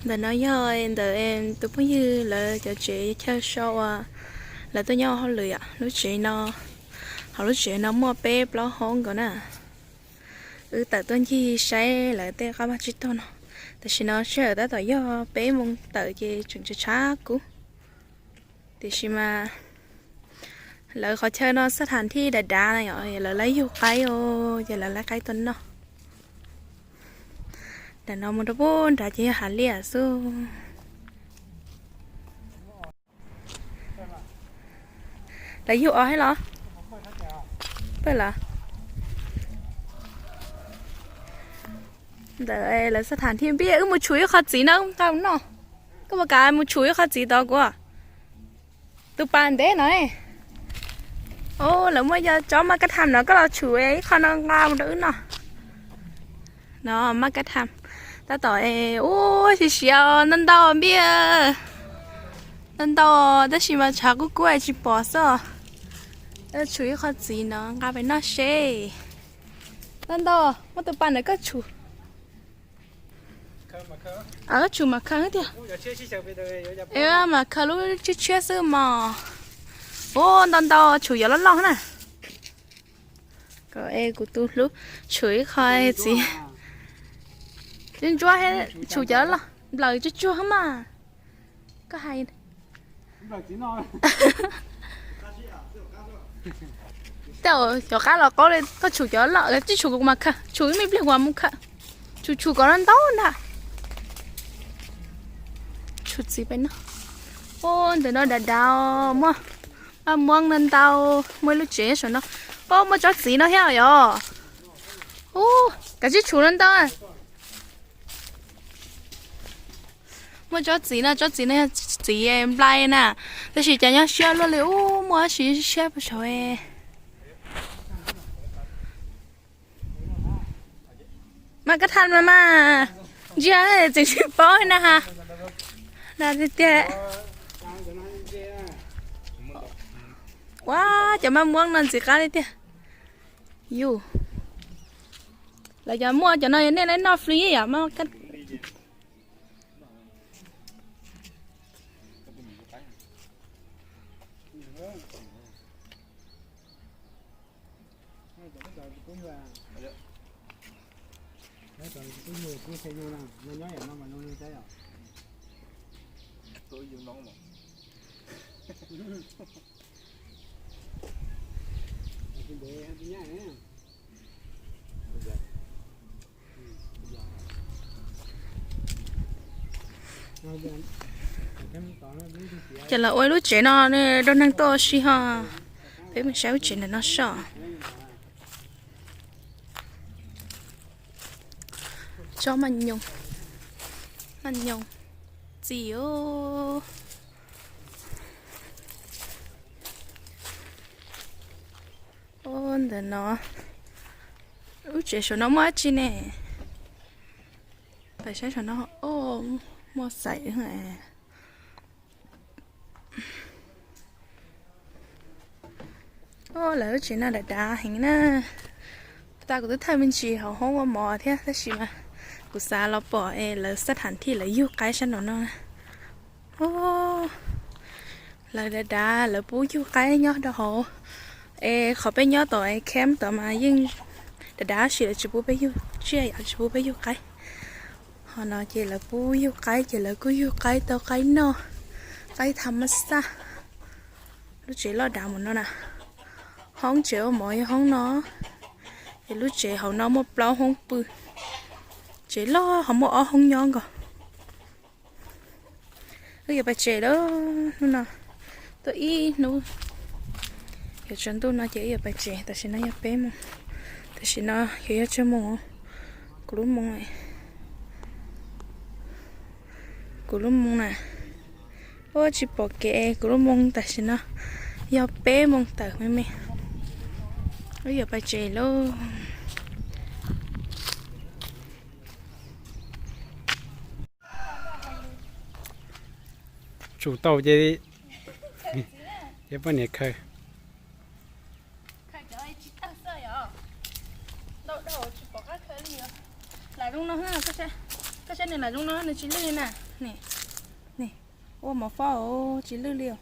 Ntawm no yog ntawm tus phooj ywg lawv cov tsev chaw so uas lawv tuaj nyob hauj lwm yom. Lub tsev no, hauv lub tsev no muaj peb plaub hoob nkaus na. Wb tawm tuaj ncig saib lawv tej qab vaj tsib taug no. Tam sim no sij hawm tab tom yog peb moos tawm ces tseem tshav tshav kub. Tiam sis mas lawv qhov chaw no xab thas thij dav dav na yom, lawv laib yug qaib os, ces lawv laib qaib tuaj noj. Ntawm no mus rau pem nrad ces yog hav liaj xwb. Lawv yug os thiab los? Pawj los? Ntawm lawv xab thas thij npib, wb mus tshum ib qho txiv na nqa mus noj. Koj puas kam mus tshum ib qho txiv tod kuv? Tus pas ntev no. Lawv muaj cov tsob maj kab tham no, koj los tshum ib qho no nqa mus rau wb noj. No maj kab tham tab tom ua siav siav ntau ntau npib. Ntau ntau tab sis mas tshav kub kub tsis pom xwb. Tshum ib qho txiv no nqa pem noj seb. Ntau ntau, muaj tus pas ntawd koj tshum. Koj tshum mas khaws tiag. Es mas khaws lub tshiab tshiab xwb mos. Ua ntau ntau tshum cov loj loj na. Kom es kuv tus hlub tshum ib qho txiv. Ntsuab ntsuab, tshum cov loj, nplaws tsuag tsuag mas. Koj hais. Tej cov qab los qaub li, koj tshum cov loj, tsis tshum kuv mas khaws, tshum ib me pliag kuv mam mus khaws. Tshum tshum kom no ntau ntag. Tshum txiv pem no. Ua ntawm no dav dav, muaj maj muab no ntau, muaj ib lub tsev saum no. Ua muaj tsob txiv no thiab yom. Ua, kav tsij tshum no ntau. Muaj tsob txiv no, tsob txiv no yog txiv nplai na, tab sis cas nyob siab luaj li ub, muaj dab tsi siab puas saud. Mas koj tham mas mas, ntsia tseem tsis paub na ha. Na tiag tiag. Ua, cov maj muab no ntxim qab li tiag. Yus, lawv cov muaj cov no nej lawv noj fli yom. Ces lawv ua lub tsev no rau neeg tuaj ua si ho. Peb mus saib lub tsev ntawm no soj. Tsob maj nyoos, maj nyoos txiv. Ntawm no, lub tsev saum no muaj dab tsi ne? Pais saib saum no, muaj xaiv. Lawv lub tsev no dav dav heev na. Tab kuv twb thaij me ntsis hauv hoob ua mov thiab tab sis mas kuv xav los pom es lawv xab tham thij lawv yug qaib sab nraum no. Lawv dav dav, lawv pub yug qaib nyob rau hauv. Es qhov peb nyob tom camp tod mas yeej dav dav tab sis lawv tsis pub peb yug tsiaj yom, tsis pub peb yug qaib. Ho no ces lawv pub yug qaib ces lawv kuj yug qaib tau qaib noj, qaib tham mab xaj. Lub tsev loj dav mus no na. Hoob tsev ua mov yog hoob no, es lub tsev hauv no muaj plaub hoob pw. Tsev loj ho muaj ob hoob nyob nkaus. Wb yuav pais tsev lawm hnub no, tuaj ib hnub, yuav tsaus ntuj no ces wb yuav pais tsev. Tam sim no yog peb moos, tam sim no yuav yog tsawg moos, kuv lub moos, kuv lub moos na, ua tsis pom kev, kuv lub moos tam sim no yog peb moos tawm me me, wb yuav pais tsev lauj. Tsum tau ces poj niam khaws. Lam zoo no, koj saib nws lam zoo no nws tsis lwj na. Ua mov fab tsis lwj li os.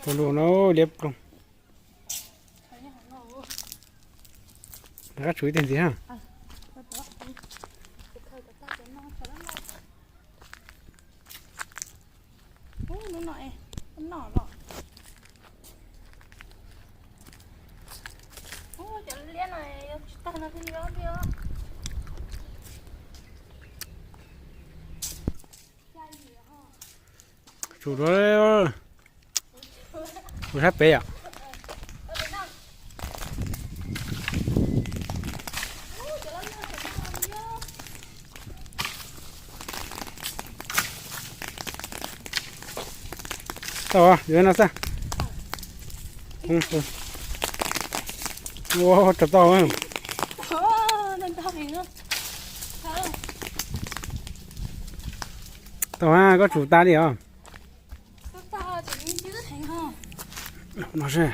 Tus lus no liab ploog. Qab tsum ib teg ntxiv ha. Tsum dua, ua sab pem yom. Tau, yuav no xwb. Ua rau tau. Tau, koj tsum tas li os. No seb.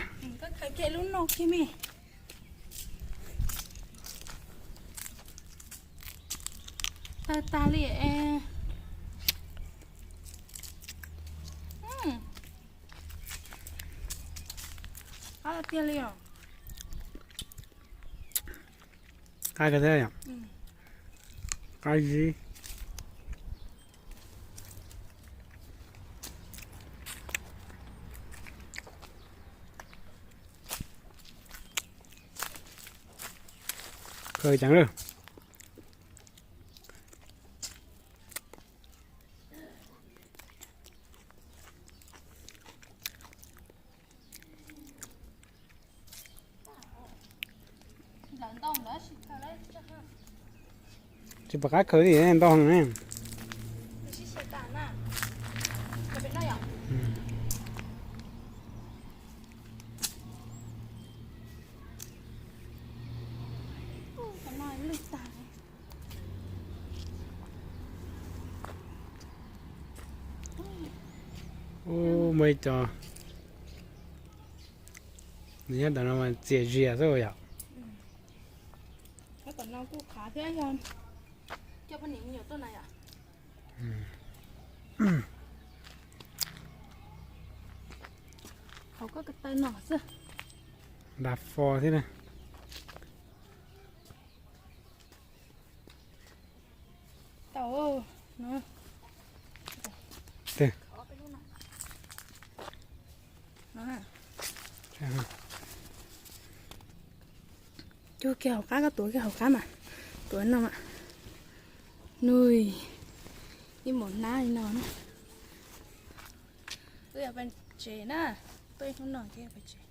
Tawg tag li. Qab tiag li os. Qab kawg thiab yom. Qab zib. Kawg ceev lawm. Tsis pom qab khaws li, ntau heev ne. Ub, muaj ib co nyob ntawm no mas txias zias xwb yom. Hauv ko taw no xwb. Ntas fo thiab na. Tau. Cug kiag hauv qab, koj tuav kiag hauv qab mas, tuav no mas. Nws ib mus hnab li no na. Wb yuav pais tsev na, tuaj ib hnub no ces pais tsev.